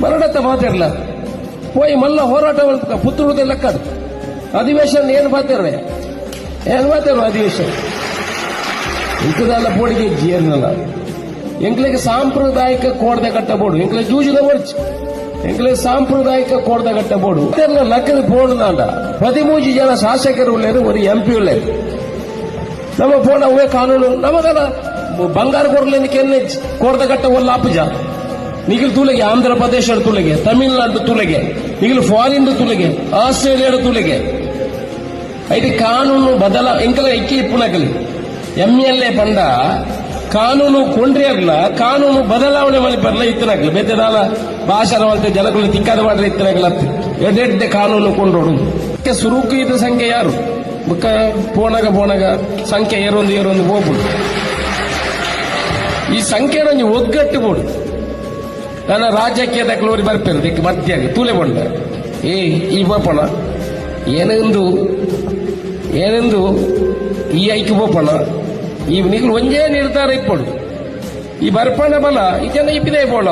ಮರಡತ್ತ ಮಾತಿರ್ಲ ಪೋಯಿ ಮಲ್ಲ ಹೋರಾಟ ಪುತ್ತೂರುದ ಲೆಕ್ಕದು ಅಧಿವೇಶನ ಏನು ಪಾತಿರ್ವೆ, ಏನು ಮಾತಿರ್ವ ಅಧಿವೇಶನ ಇಂಕದಲ್ಲ ಪೋಡಿಗೆ ಜೀರ್ಣಲ್ಲ. ಎಂಕ್ಲೆಗ್ ಸಾಂಪ್ರದಾಯಿಕ ಕೋಡ್ದ ಕಟ್ಟಬೋಡು, ಎಂಕ್ಲೆ ಜೂಜುದ ವರ್ಚ್, ಎಂಕ್ಲೆ ಸಾಂಪ್ರದಾಯಿಕ ಕೋಡ್ದ ಕಟ್ಟಬೋಡು. ಲಕ್ಕದ ಪೋಡುದಾಂಡ 13 ಜನ ಶಾಸಕರು ಉಳ್ಳೇರು, ಒಂದು ಎಂಪಿ ಉಳ್ಳೇರು. ನಮ್ಮ ಪೋಣ ಅವೇ ಕಾನೂನು ನಮಗಲ್ಲ ಬಂಗಾರ ಕೊರ್ಲೇನು ಕೆನ್ನೆ ಕೋಡ್ದ ಕಟ್ಟ ಒಲ್ಲ ಆಪುಜ. ನಿಗಿಲ್ ತೂಲೆಗೆ ಆಂಧ್ರ ಪ್ರದೇಶದ ತುಲೆಗೆ, ತಮಿಳುನಾಡು ತುಲೆಗೆ, ನಿಗಿಲ್ ಫಾರಿನ್ ತುಲೆಗೆ, ಆಸ್ಟ್ರೇಲಿಯಾದ ತುಲೆಗೆ. ಐತಿ ಕಾನೂನು ಬದಲ ಎಂಕಲ ಇಕ್ಕಿ ಇಪ್ಪುನಕಲಿ ಎಂಎಲ್ಎ ಪಂಡ ಕಾನೂನು ಕೊಂಡ್ರಿಯರ್ಲ, ಕಾನೂನು ಬದಲಾವಣೆ ಮಲ್ಪರ್ಲ ಇತ್ತನಕಲಿ. ಬೇತೆದಾಲ ಭಾಷಣ ಮಲ್ತೆ ಜನಗಳು ತಿಕ್ಕಾದ ಮಾಡ್ರೆ ಇತ್ತನಕಲ. ಎಡೆಡ್ಡೆ ಕಾನೂನು ಕೊಂಡೋಡು ಸುರುಕು ಇದು ಸಂಖ್ಯೆ ಯಾರು ಬುಕ್ಕ ಪೋಣಗ ಪೋಣಗ ಸಂಖ್ಯೆ ಏರೊಂದು ಏರೊಂದು ಹೋಗ್ಬಿಡು. ಈ ಸಂಖ್ಯೆ ಒಂಜಿ ಒಗ್ಗಟ್ಟು ಬೋಡು. ನನ್ನ ರಾಜ್ಯಕ್ಕೆ ದಕ್ಲೋರಿ ಬರ್ಪೇರು ದಿಕ್ಕ ಮಧ್ಯಾಗ ತೂಲೆ ಬೊಂಡ ಏ ಈ ಬೋಪಣ ಏನೆಂದು ಏನೆಂದು ಈ ಐಕ್ ಬೋಪಣ ಈ ನಿಗುಲು ಒಂಜೇ ನಿರ್ಧಾರ ಇಪ್ಪಡು. ಈ ಬರ್ಪಣ ಬಲ ಈ ಜನ ಇಪ್ಪಿದೆ ಬೋಣ.